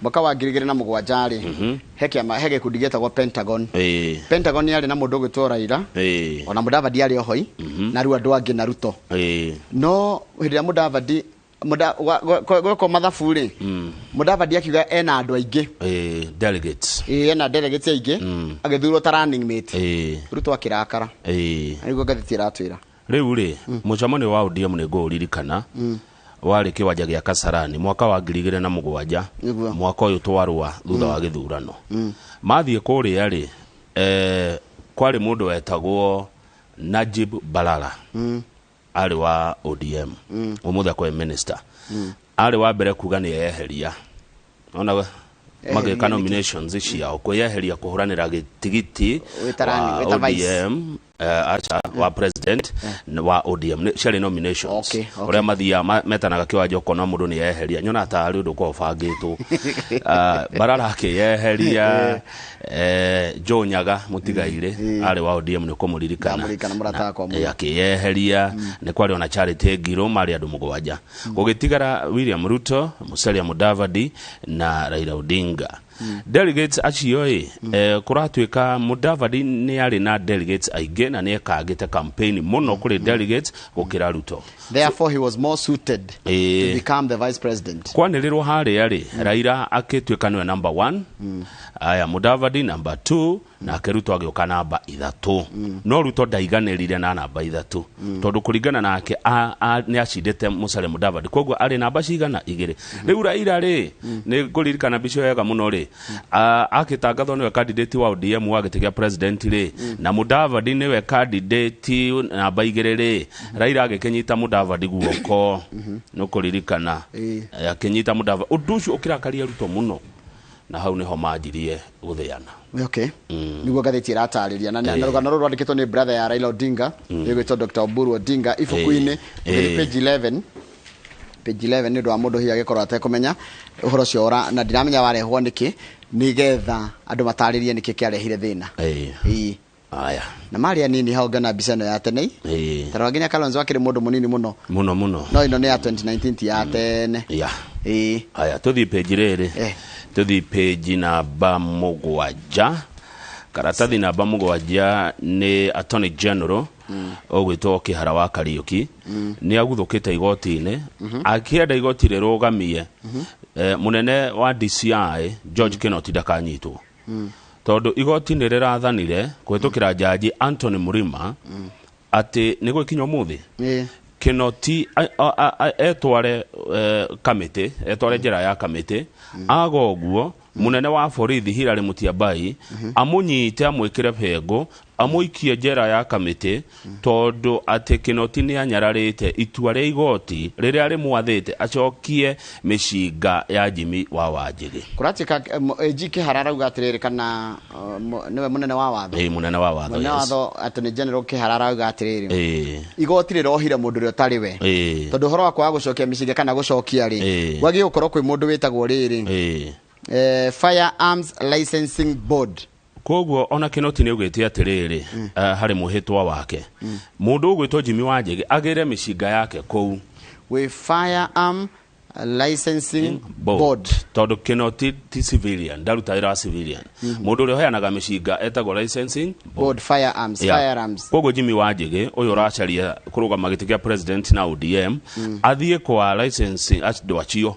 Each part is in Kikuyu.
Mwaka wa 2007 rĩ, he kĩama, he gĩkundi gĩetagwo Pentagon. Pentagon yarĩ na mũndũ ũgwĩtwo Raila, ona Mudavadi arĩ ohoi, na rĩu andũ angĩ na Ruto. No hĩndĩ ĩrĩa Mudavadi gwekwo mathabu rĩ, Mudavadi akiuga ena andũ aingĩ. Delegates. Ĩĩ, ena delegates aingĩ, agĩthurwo ta running mate. Ruto akĩrakara. Nĩguo ngathĩti ĩratwĩra. Rĩu rĩ, mũcemanio wa ODM nĩ ngũũririkana, warĩ kĩwanja gĩa Kasarani mwaka wa 2007. Mwaka ũyũ twarũa thutha wa gĩthurano, mathiĩ kũrĩa rĩ, kwarĩ mũndũ wetagwo Najib Balala, arĩ wa ODM, ũmũthĩ akorwo minister. Arĩ wa mbere kuga nĩ eyeheria, ona magĩka nĩkĩ? Nominations ciao, kwĩyeheria kũhũranĩra gĩtigiti Wĩta wa wĩta vice. ODM, acha, wa president wa ODM. Ciarĩ nominations. Ũrĩa mathiaga metanaga kĩwanja, ũkona mũndũ nĩ eyeheria, nyona tarĩ ũndũ ũkoragwo ũbangĩtwo. Barara akĩyeheria, Joe Nyaga mũtigairĩ arĩ wa ODM, nĩ ũkũmũririkana. Ndamũririkana, mũrata wakwa mũno. Akĩyeheria. Nĩ kwarĩ ona Charity Ngiru, marĩ andũ mũgwanja. Gũgĩtigara William Ruto, Musalia Mudavadi na Raila Odinga. Delegates acio ĩ, kũratuĩka Mudavadi nĩ arĩ na delegates aingĩ na nĩ ekangĩte campaign mũno kũrĩ delegates gũkĩra Ruto. Therefore he was more suited to become the vice president. Kwanĩrĩrwo harĩa rĩ, Raila akĩtuĩka nĩwe number one, aya Mudavadi number two, nake Ruto agĩũka namba ithatũ. No Ruto ndaiganĩrire na namba ithatũ, tondũ kũringana nake nĩ acindĩte Musalia Mudavadi, koguo arĩ namba cigana igĩrĩ. Rĩu Raila rĩ, nĩ ngũririkana mbica ĩyo wega mũno rĩ, akĩtangathwo nĩwe candidate wa ODM wa gĩtĩ kĩa president rĩ, na Mudavadi nĩwe candidate namba igĩrĩ rĩ, Raila agĩkĩnyita Mudavadi guoko, nĩ ũkũririkana. Akĩnyita Mudavadi, ũndũ ũcio ũkĩrakaria Ruto mũno, na hau nĩho manjirie gũthĩana. Okay, niguo ngathĩti ĩratarĩria na rũgano rũrũ rwandĩkĩtwo nĩ brother ya Raila Odinga ĩgwĩtwo Dr. Oburu Odinga ibuku-inĩ. Ũgĩthiĩ page 11, page 11, nĩ ũndũ wa mũndũ hihi agĩkorwo atekũmenya ũhoro ũcio ũra na ndiramenya warehwo nĩkĩ, nĩgetha andũ matarĩrie nĩkĩ kĩarehire thĩna. Aya. Na marĩ anini hau, ngana mbica ĩno ya tene. Tarora nginya Kalonzo akĩrĩ mũndũ mũnini mũno. Mũno mũno. No ĩno nĩ ya 2019, ti ya tene. Aya, tũthiĩ page rĩrĩ. Tũthiĩ page namba 7, karatathi namba 7 nĩ Attorney General ũgwĩtwo Kĩhara wa Kariũki nĩ aguthũkĩte igoti-inĩ akĩenda igoti rĩrũgamie mũnene wa DCI George Kinoti ndakanyitwo, tondũ igoti nĩ rĩrathanire kũhĩtũkĩra jaji Anthony Mrima atĩ nĩ gwĩkinya ũmũthĩ Kinoti etware kamĩtĩ, etware njĩra ya kamĩtĩ. Aga ũguo, mũnene wa borithi Hilary Mutyambai amũnyite, amwĩkĩre bengũ, amũikie njera ya kamĩtĩ, tondũ atĩ Kinoti nĩ anyararĩte itua rĩa igoti rĩrĩa rĩmwathĩte acokie mĩcinga ya Jimmy wa Wanjĩgĩ. Kũratuĩka AG Kĩhara arauga atĩrĩrĩ, kana nĩwe mũnene wa watho? Ĩĩ, mũnene wa watho. Mũnene wa watho Attorney General Kĩhara arauga atĩrĩrĩ, igoti rĩrohire mũndũ ũrĩa ũtarĩ we, tondũ ũhoro wa kwaga gũcokia mĩcinga kana gũcokia rĩ, gwagĩrĩirwo gũkorwo kwĩ mũndũ wĩtagwo rĩrĩ, Firearms Licensing Board. Koguo ona Kinoti nĩ augĩte atĩrĩrĩ, harĩ mwĩhĩtwa wake, mũndũ ũgwĩtwo Jimmy Wanjĩgĩ agĩre mĩcinga yake kũu wĩ Firearm Licensing Board. Board. Tondũ Kinoti ti civilian, ndaruta wĩra wa civilian. Mũndũ ũrĩa ũheanaga mĩcinga etagwo licensing board, firearms. Firearms. Koguo Jimmy Wanjĩgĩ ũyũ ũracaria kũrũgama gĩtĩ kĩa president na ODM athiĩ kwa licensing andũ acio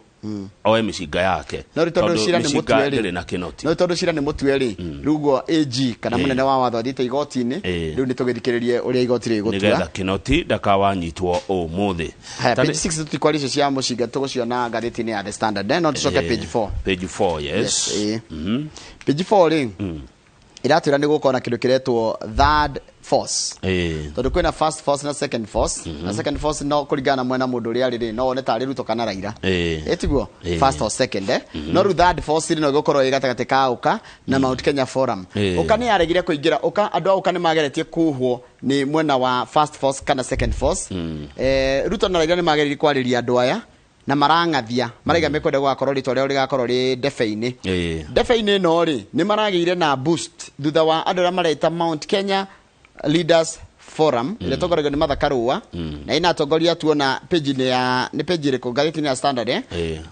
oe mĩcinga yake. No rĩu tondũ cira nĩ mĩcinga mũtue rĩ, ndĩrĩ na Kinoti. No tondũ cira nĩ mũtue rĩ, rĩu ũguo AG kana mũnene wa watho athiĩte igoti-inĩ. Rĩu nĩ tũgĩthikĩrĩrie ũrĩa igoti rĩgũtua, nĩgetha Kinoti ndakawanyitwo ũmũthĩ. Haya, page 6 tũtikwaria icio cia mũcinga, tũgũciona ngathĩti-inĩ ya The Standard, no tũcoke page 4. Page 4, yes. Yes, page 4 rĩ, iratwĩra nĩ gũkorwo na kĩndũ kĩretwo third force, tondũ kwĩna first force na second force, na second force no kũringana na mwena mũndũ ũrĩa arĩ rĩ, no wone tarĩ Ruto kana Raila. Ĩtiguo? First or second, eh? No rĩu third force rĩ, no ĩgũkorwo ĩ gatagatĩ ka ũka na Mount Kenya Forum. Ũka nĩ yaregire kũingĩra ũka, andũ a ũka nĩ mageretie kuhwo nĩ mwena wa first force kana second force. Ruto na Raila nĩ mageririe kwarĩria andũ aya na marang'athia, maraiga mekwenda gũgakorwo rĩtwa rĩao rĩgakorwo rĩ ndebe-inĩ. Ndebe-inĩ ĩno rĩ, nĩ maragĩire na boost thutha wa andũ arĩa mareta Mount Kenya Leaders Forum ĩrĩa ĩtongoragio nĩ Martha Karua, na ĩna atongoria tuona page-inĩ ya, nĩ page ĩrĩkũ ngathĩti-inĩ ya Standard, eh?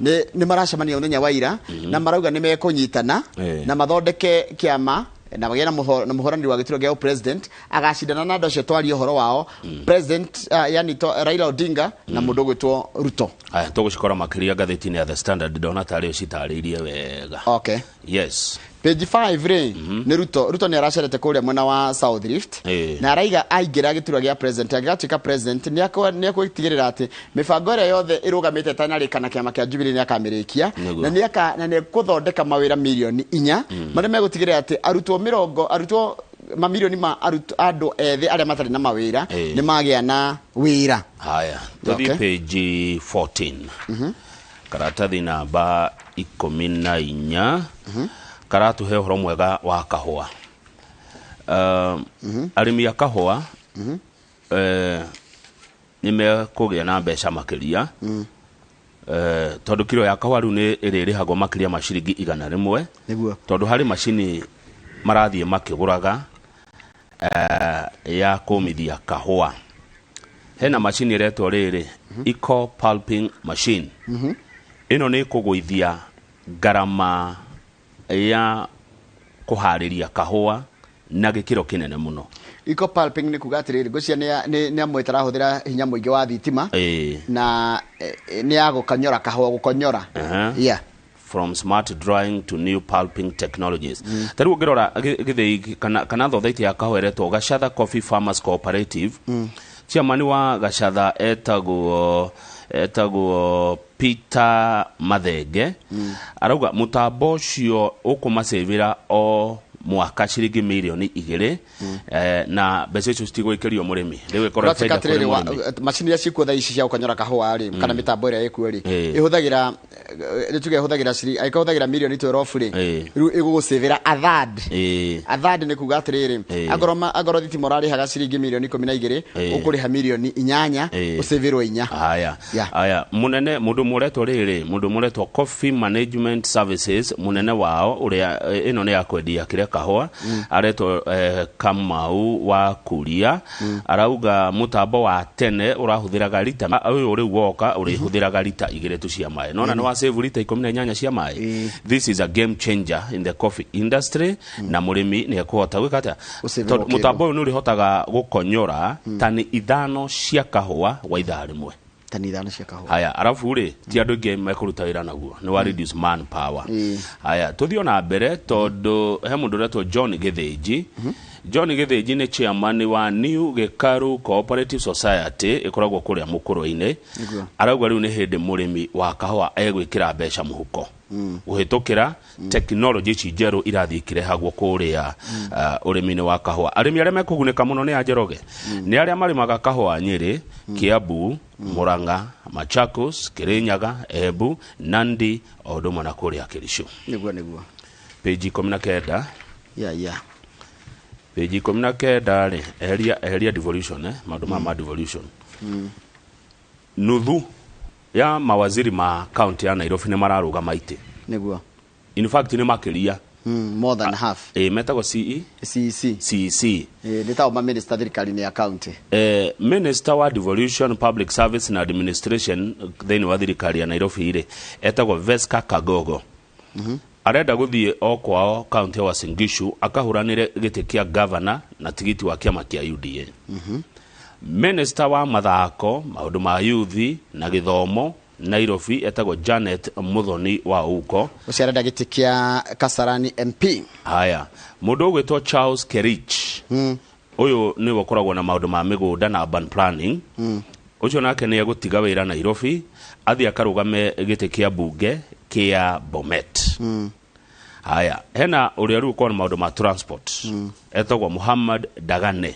Nĩ maracemania mũthenya wa ira na marauga nĩ mekũnyitana na mathondeke kĩama na magĩe na mũhũranĩri wa gĩturwa gĩa president agacindana na andũ acio twarie ũhoro wao, president yani Raila Odinga na mũndũ ũgwĩtwo Ruto. Aya, tũgũcikora makĩria ngathĩti-inĩ ya The Standard, ndona tarĩ citarĩirie wega. Okay. Yes. Page 5 rĩ, nĩ Ruto. Ruto nĩ aracerete kũrĩa mwena wa South Rift na araiga aingĩra gĩturwa gĩa president, angĩgatuĩka president, nĩ egũtigĩrĩra atĩ mĩbango ĩrĩa yothe ĩrũgamĩte ĩtanarĩka na kĩama kĩa Jubilee nĩ akamĩrĩkia, na nĩ ekũthondeka mawĩra 4 million marĩa megũtigĩrĩra atĩ arutwo mĩrongo arutwo mamirioni ma andũ ethĩ arĩa matarĩ na mawĩra nĩ magĩa na wĩra. Haya, tũthiĩ page 14, karatathi namba 14, karatũhe ũhoro mwega wa kahũa. Arĩmi a kahũa nĩ mekũgĩa na mbeca makĩria, tondũ kiro ya kahũa rĩu nĩ ĩrĩrĩhagwo makĩria ma ciringi 100, tondũ harĩ macini marathiĩ makĩgũraga ya kũmithia kahũa. Hena macini ĩretwo rĩrĩ eco pulping machine. Ĩno nĩ ĩkũgũithia ngarama ya kũharĩria kahũa na gĩkĩro kĩnene mũno. Eco pulping nĩ kuga atĩrĩrĩ, ngwĩciria nĩ amwe ĩtarahũthĩra hinya mũingĩ wa thitima na nĩ ya gũkonyora kahũa, gũkonyora. From smart drying to new pulping technologies. Ta rĩu ũngĩrora gĩthĩi kana thothaiti ya kahũa ĩretwo Gacatha Coffee Farmers Cooperative, chairman wa Gacatha etagwo Peter Mathenge, arauga mũtambo ũcio ũkũmacĩvĩra o mwaka ciringi 2 mirioni, na mbeca icio citigũikĩrio mũrĩmi, rĩu ĩkorwo Ũratuĩka baida kũrĩ atĩrĩrĩ, mũrĩmi. Macini iria ciĩkuo thaa ici cia gũkonyora kahũa rĩ, kana mĩtambo ĩrĩa ĩkuo rĩ, ĩhũthagĩra, nĩ tuge ĩhũthagĩra ciringi, angĩkorwo ĩhũthagĩra 12 million rĩ, rĩu ĩgũgũcĩvĩra a third. A third nĩ kuga atĩrĩrĩ, angorwo thitima ũrarĩhaga ciringi 12 million, ũkũrĩha 8 million, ũcĩvĩrwo 4. Haya. Haya, munene mundu muretwo rĩrĩ, mundu muretwo Coffee Management Services, munene wao ũrĩa, ĩno nĩ ya kwendia kĩrĩa kahũa, aretwo Kamau wa Kuria, arauga mũtambo wa tene ũrahũthĩraga rita, ũyũ rĩu woka ũrĩhũthĩraga rita 2 tu cia maĩ, nona nĩ wa save rita 18 cia maĩ. This is a game changer in the coffee industry, na mũrĩmi nĩ ekũhota gwĩka atĩa? Gũcĩvĩrwo Tondũ kĩndũ. Mũtambo ũyũ nĩ ũrĩhotaga gũkonyora tani 5 cia kahũa gwa ithaa rĩmwe. Tani 5 cia kahũa. Haya, arabu rĩ, ti andũ aingĩ mekũruta wĩra naguo, nĩ wa reduce man power. Haya, tũthiĩ ona mbere, tondũ he mũndũ ũretwo John Gĩthĩnji. John Gĩthĩnji nĩ chairman wa New Gĩkaru Cooperative Society ĩkoragwo kũrĩa Mũkũrwe-inĩ. Arauga rĩu nĩ hĩndĩ mũrĩmi wa kahũa egwĩkĩra mbeca mũhuko kũhĩtũkĩra tekinoronjĩ ici njerũ irathiĩ ikĩrehagwo kũrĩa ũrĩmi-inĩ wa kahũa. Arĩmi arĩa mekũgunĩka mũno nĩ a Njoroge, nĩ arĩa marĩmaga kahũa Nyĩrĩ, Kiambu, Murang'a, Machakos, Kirinyaga, Embu, Nandi, o ũndũ ũmwe na kũrĩa Kericho. Nĩguo. Page 19. Yeah. Page 19 rĩ, eheria devolution, maũndũ maya ma devolution. Nuthu ya mawaziri ma kaunti ya Nairobi nĩ mararũgama itĩ. In fact nĩ makĩria. More than half. Metagwo CE. CEC. CEC. Nĩ tao maminista thirikari-inĩ ya county. Minister wa Devolution, Public Service na Administration thĩinĩ wa thirikari ya Nairobi rĩ, etagwo Vesca Kagogo, arenda gũthiĩ o kwao kaunti ya Uasin Gishu akahũranĩre gĩtĩ kĩa gavana na tigiti wa kĩama kĩa UDA. Minister wa mathako, maũndũ ma yuthi na gĩthomo Nairobi etagwo Janet Muthoni wa Uko. Ũcio arenda gĩtĩ kĩa Kasarani MP. Haya, mũndũ ũgwĩtwo Charles Kerich, ũyũ nĩwe ũkoragwo na maũndũ ma mĩgũnda na urban planning, ũcio nake nĩ egũtiga wĩra Nairobi athiĩ akarũgame gĩtĩ kĩa mbunge kĩa Bomet. Haya, hena ũrĩa rĩu ũkoragwo na maũndũ ma transport, etagwo Muhammad Dagane.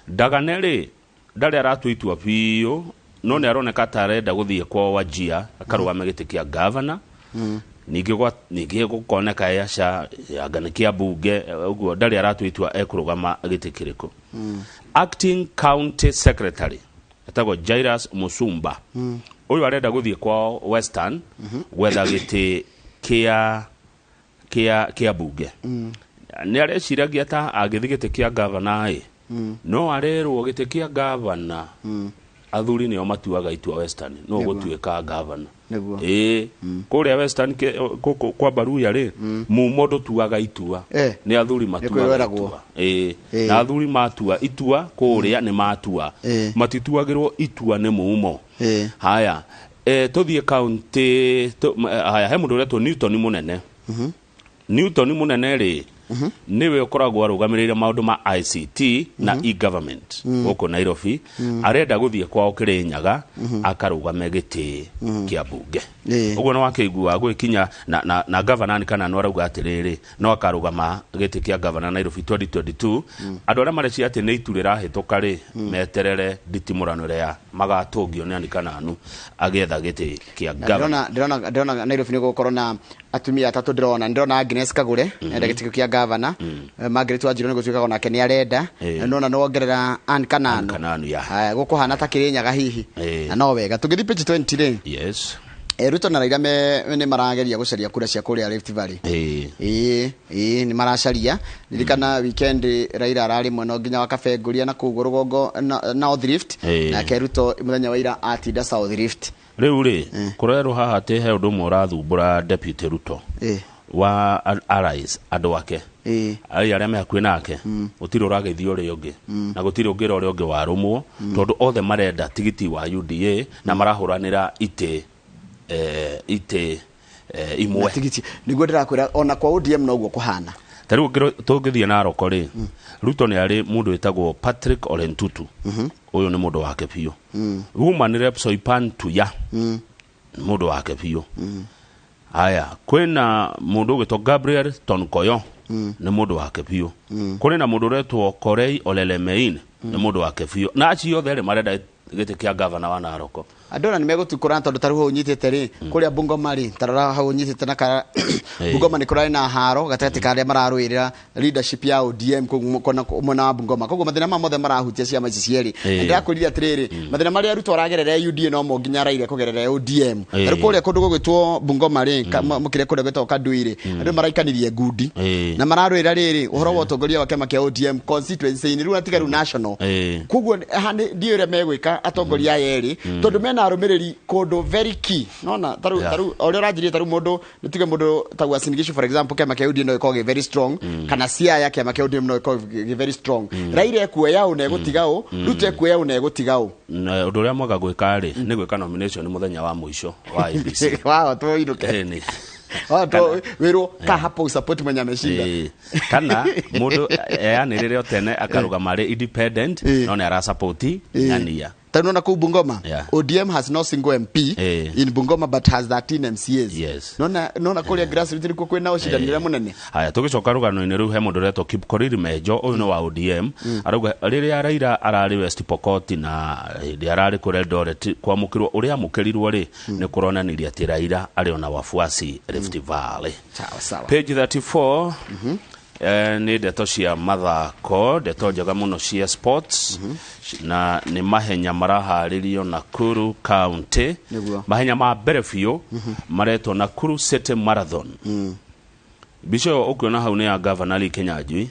Dagane rĩ, ndarĩ aratua itua biũ, no nĩ aroneka ta arenda gũthiĩ kwa Wajia akarũgame gĩtĩ kĩa gavana. Ningĩ gũkoneka aca anga nĩ kĩa mbunge, ũguo ndarĩ aratua itua ekũrũgama gĩtĩ kĩrĩkũ. Acting county secretary etagwo Jairus Musumba, ũyũ arenda gũthiĩ kwao Western gwetha gĩtĩ kĩa mbunge. Nĩ areciragia ta angĩthiĩ gĩtĩ kĩa gavana ĩ No arerwo gĩtĩ kĩa gavana, athuri nĩo matuaga itua Western, no gũtuĩka gavana. Nĩguo. Ĩĩ, kũrĩa Western gũkũ kwa Baruya rĩ, mumo ndũtuaga itua. Nĩ athuri matuaga kwĩroragwo. itua. Ĩĩ, na athuri matua itua kũrĩa nĩ matua, matituagĩrwo itua nĩ mumo. Haya, tũthiĩ kaunti haya, he mũndũ ũretwo Newton Mũnene. Newton Mũnene rĩ, nĩwe ũkoragwo arũgamĩrĩire maũndũ ma ICT na e-government gũkũ Nairobi. Arenda gũthiĩ kwao Kĩrĩnyaga akarũgame gĩtĩ kĩa mbunge. Ũguo nĩ wakĩigua gwĩkinya na gavana kana no arauga atĩrĩrĩ, no akarũgama gĩtĩ kĩa gavana Nairobi 2022. Andũ arĩa mareciria atĩ nĩ itu rĩrahĩtũka rĩ, meterere nditimũrano ĩrĩa magatũngio nĩ Ann Kananu agĩetha gĩtĩ kĩa gavana. Ndĩrona Nairobi nĩ gũgũkorwo na atumia atatũ. Ndĩrona Agnes Kagure enda gĩtĩ kĩa gavana, Margaret Wanjiru nĩ gũtuĩkaga onake nĩ arenda, na nĩwona nĩ wongerera Ann Kananu. Ann Kananu, ya. Haya, gũkũhana ta Kĩrĩnyaga hihi. Na no wega tũngĩthiĩ page 20 rĩ. Ruto na Raila nĩ marageria gũcaria kura cia kũrĩa Rift Valley. Ĩĩ, ĩĩ, nĩ maracaria. Ririkana weekend Raila ararĩ mwena nginya wa Kabenguria na kũu rũgongo North Rift. Nake Ruto mũthenya wa ira atinda South Rift. Rĩu rĩ, kũrerwo haha atĩ he ũndũ ũmwe ũrathumbũra Deputy Ruto wa allies, andũ ake, ai arĩa me hakuhĩ nake, gũtirĩ ũrageithia ũrĩa ũngĩ na gũtirĩ ũngĩra ũrĩa ũngĩ warũmwo, tondũ othe marenda tigiti wa UDA na marahũranĩra itĩ imwe. Na tigiti nĩguo ndĩrakwĩra, ona kwa ODM noguo kũhana. Ta rĩu tũngĩthiĩ Narok rĩ, Ruto nĩ arĩ mũndũ wĩtagwo Patrick Olentutu, ũyũ nĩ mũndũ wake biũ. Woman Rep Soipan Tuya nĩ mũndũ wake biũ. Haya, kwĩna mũndũ ũgwĩtwo Gabriel Tonkoyo, nĩ mũndũ wake biũ. Kũrĩ na mũndũ ũretwo Korei Olelemein, nĩ mũndũ wake biũ. Na acio othe rĩ, marenda gĩtĩ kĩa gavana wa Narok. Andũ ona nĩ megũtukũra, tondũ ta rĩu hau ũnyitĩte rĩ, kũrĩa Bungoma rĩ, ta rora hau ũnyitĩte na kara Bungoma nĩ kũrarĩ na haro gatagatĩ ka arĩa mararũĩrĩra leadership ya ODM kũu mwena wa Bungoma. Koguo mathĩna maya mothe marahutia ciama ici cierĩ. Ndĩrakwĩrire atĩrĩrĩ, mathĩna marĩa Ruto aragerera UDA no mo nginya Raila kũgerera ODM. Ta rĩu kũrĩa kũndũ gũgwĩtwo Bungoma rĩ, mũkĩrĩa kũrĩa gwĩtagwo Kandui rĩ, andũ maraikanirie ngundi na mararũĩra rĩrĩ ũhoro wa ũtongoria wa kĩama kĩa ODM constituency-inĩ, rĩu atiga rĩu national. Koguo ndiũĩ ũrĩa megwĩka atongoria aya erĩ, tondũ mena arũmĩrĩri kũndũ very key. Nona taru taru ũrĩa ũranjirie, taru mũndũ nĩ tuge mũndũ ta Uasin Gishu, for example, kĩama kĩa ODM no gĩkorwo gĩ very strong, kana Siaya kĩama kĩa ODM no gĩkorwo gĩ very strong. Raila ekuoya ũ na egũtiga ũ? Ruto ekuoya ũ na egũtiga ũ? Na ũndũ ũrĩa mwega gwĩka rĩ, nĩ gwĩka nomination mũthenya wa mũico wa IEBC. Wao tuinũke. Ĩni. Wao tu wĩrwo ka hapo support mwenye ameshinda. Kana mũndũ eanĩrĩre o tene akarũgama arĩ independent, no nĩ arasapoti ng'ania. Tondũ nona kũu Bungoma, ODM has no single MP in Bungoma but has 13 MCAs. Nona kũrĩa grassroots nĩkuo kwĩna ũcindani ũrĩa mũnene. Haya, tũgĩcoka rũgano-inĩ rũu, he mũndũ ũretwo Kipkorir Menjo, ũyũ nĩ wa ODM, arauga rĩrĩa Raila ararĩ West Pokot na hĩndĩ ararĩ kũrĩa Eldoret, kwamũkĩrwo ũrĩa amũkĩrirwo rĩ, nĩ kũronanirie atĩ Raila arĩ ona wafuasi Rift Valley. Sawa sawa. Page 34, nĩ ndeto cia mathako, ndeto njega mũno cia sports, na nĩ mahenya maraharĩrio Nakuru County. Mahenya ma mbere biũ maretwo Nakuru City Marathon. Mbica ĩyo ũkuona hau nĩ ya Governor Lee Kinyanjui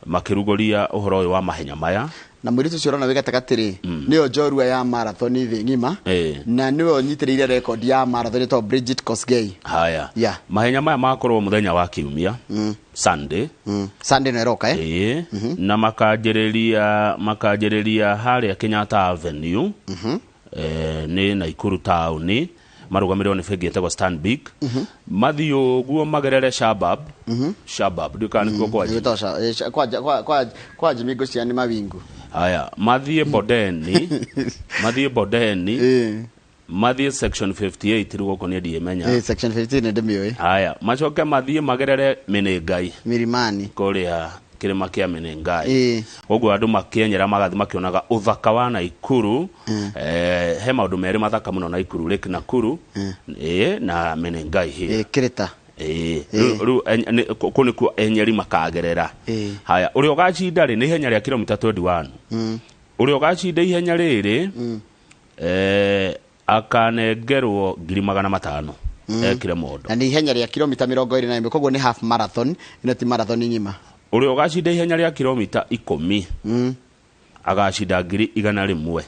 makĩrugũria ũhoro ũyũ wa mahenya maya. Na mũirĩtu ũcio ũrona wĩ gatagatĩ rĩ, nĩyo njorua ya marathon thĩ ng'ima, na nĩwe ũnyitĩrĩire record ya marathon ĩtagwo Bridget Kosgei. Haya, mahenya maya makorwo mũthenya wa kiumia, Sunday. Sunday no ĩroka, eh? Ĩĩ, na makanjĩrĩria harĩa Kenyatta Avenue, nĩ Naikuru taũni, marũgamĩrĩrwo nĩ bengi ĩtagwo Stanbic. Mathiĩ ũguo magerere Shabab, Shabab ndiũ kana nĩkuo kwa Ĩgĩtagwo kwa Jimmy ngũcia nĩ mawingu. Haya, mathiĩ Bondeni, mathiĩ Bondeni, mathiĩ Section 58, rĩu gũkũ niĩ ndiĩmenya. Section 15 nĩ ndĩmĩũĩ. Haya, macoke mathiĩ magerere Menengai. Milimani. Kũrĩa kĩrĩma kĩa Menengai. Ũguo andũ makĩenyera magathiĩ makĩonaga ũthaka wa Naikuru. He maũndũ merĩ mathaka mũno Naikuru, Lake Nakuru, na Menengai here. Kĩrĩta. Rĩu kũu nĩkuo enyeri makagerera. Haya, ũrĩa ũgacinda rĩ, nĩ ihenya rĩa kilomita 21. Ũrĩa ũgacinda ihenya rĩrĩ, akanengerwo 500,000 ekire mondo. Na nĩ ihenya rĩa kilomita 21, koguo nĩ half marathon, ĩno ti marathon ng'ima. Ũrĩa ũgacinda ihenya rĩa kilomita 10 agacinda 100,000.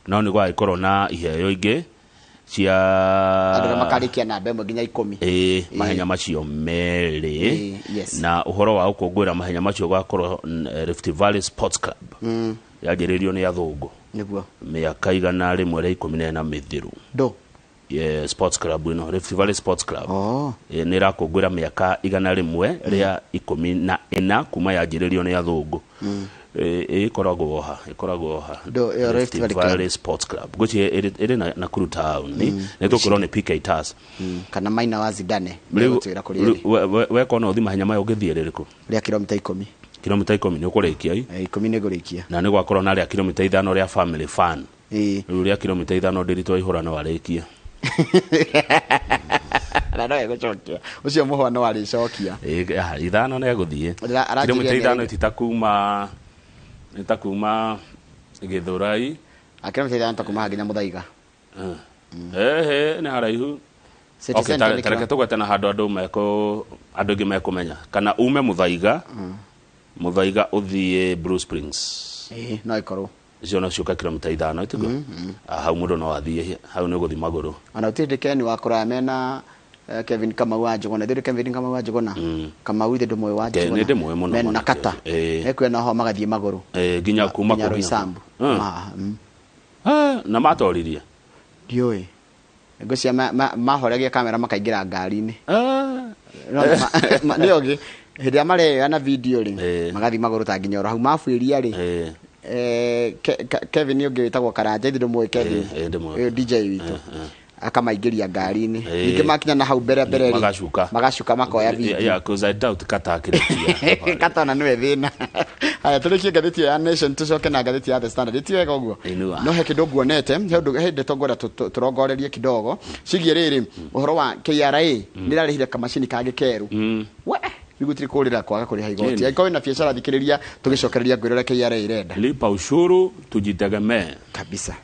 No nĩ gwagĩkorwo na iheo ingĩ cia andũ arĩa makarĩkia namba 1 nginya 10. Ĩĩ, mahenya macio merĩ. Yes. Na ũhoro wa gũkũngũĩra mahenya macio ũgakorwo Rift Valley Sports Club yanjĩrĩirio nĩ athũngũ nĩguo mĩaka 114 mĩthiru. Ndo Yeah, sports club ĩno Rift Valley Sports Club Oh. Nĩ ĩrakũngũĩra mĩaka 114 kuma yanjĩrĩirio nĩ athũngũ. Ĩkoragwo ha ĩkoragwo ha Ndo, ĩyo Rift Valley Club. Valley Sports Club ngwĩciria ĩrĩ Nakuru town. Nĩ tũkwĩrwo nĩ PK Tas. Kana Maina wa Zidane Rĩu nĩgũtwĩra kũrĩa ĩrĩ. weka ona ũthi mahenya maya ũngĩthiĩ rĩrĩkũ? Rĩa kilomita 10. Kilomita 10 nĩ ũkũrĩkia i? 10 nĩ ngũrĩkia. Na nĩ gwakorwo na rĩa kilomita 5 rĩa family fun. Ĩĩ. Rĩu rĩa kilomita 5 ndĩritũ waihũra no warĩkia. Na no egũcokia ũcio mũhwa no arĩcokia. Ĩĩ, 5 nĩ egũthiĩ. Aranjĩria Kilomita nĩ 5 ti ta kuma Gĩthũrai. Kilomita 5 ta kuma nginya Mũthaiga. Ehe, nĩ haraihu. City Okay, Center nĩ tareke tũgwete na handũ andũ mekũ andũ aingĩ mekũmenya kana ume Mũthaiga. Mũthaiga ũthiĩ Blue Springs. Ĩĩ, no ĩkorwo icio no ciũka kilomita 5 itiguo. Hau mũndũ no athiĩ hau nĩ gũthiĩ magũrũ. Ona gũtirĩ Ken wa kũraya mena Kevin Kamau wa Njũgũna. Ithuĩ Kevin Kamau wa Njũgũna. Kamau ithe ndũmũĩ wa Njũgũna. Nĩ ndĩmũĩ mũno Mena mwanake kata. ũcio. Ĩĩ. Ekuona ho magathiĩ magũrũ. Nginya kuma nginya kũu nginya Roysambu. kũu. Na matoririe. Ndiũĩ. Ngwĩciria mahoregia kamera makaingĩra ngari-inĩ. No, nĩ ogĩ hĩndĩ ĩrĩa mareyoya na video rĩ, magathiĩ magũrũ ta nginya oro hau mabuĩria rĩ. Kevin ũngĩ wĩtagwo Karanja, ithe ndũmũĩ Kevin. Ndĩmũĩ. Ũyũ DJ witũ. Akamaingĩria ngari-inĩ. Ningĩ makinya na hau mbere mbere rĩ, Magacuka. magacuka makoya video. Yeah, 'cause I doubt Kata akĩrĩkia. Kata ona nĩwe thĩna. Haya, tũrĩkie ngathĩti ĩyo ya Nation tũcoke na ngathĩti ya The Standard. Ĩti wega ũguo? Ĩnua. No he kĩndũ nguonete, he ũndũ he ndeto ngwenda tũrongorerie kidogo. Ciĩgiĩ rĩrĩ, ũhoro wa KRA nĩ ĩrarĩhire kamacini kangĩ kerũ. We, rĩu gũtirĩ kũrĩra kwaga kũrĩha igoti. Ĩni. Angĩkorwo wĩna biacara thikĩrĩria tũgĩcokereria ngwĩre ũrĩa KRA ĩrenda. Lipa ushuru tujitegemee. Kabisa.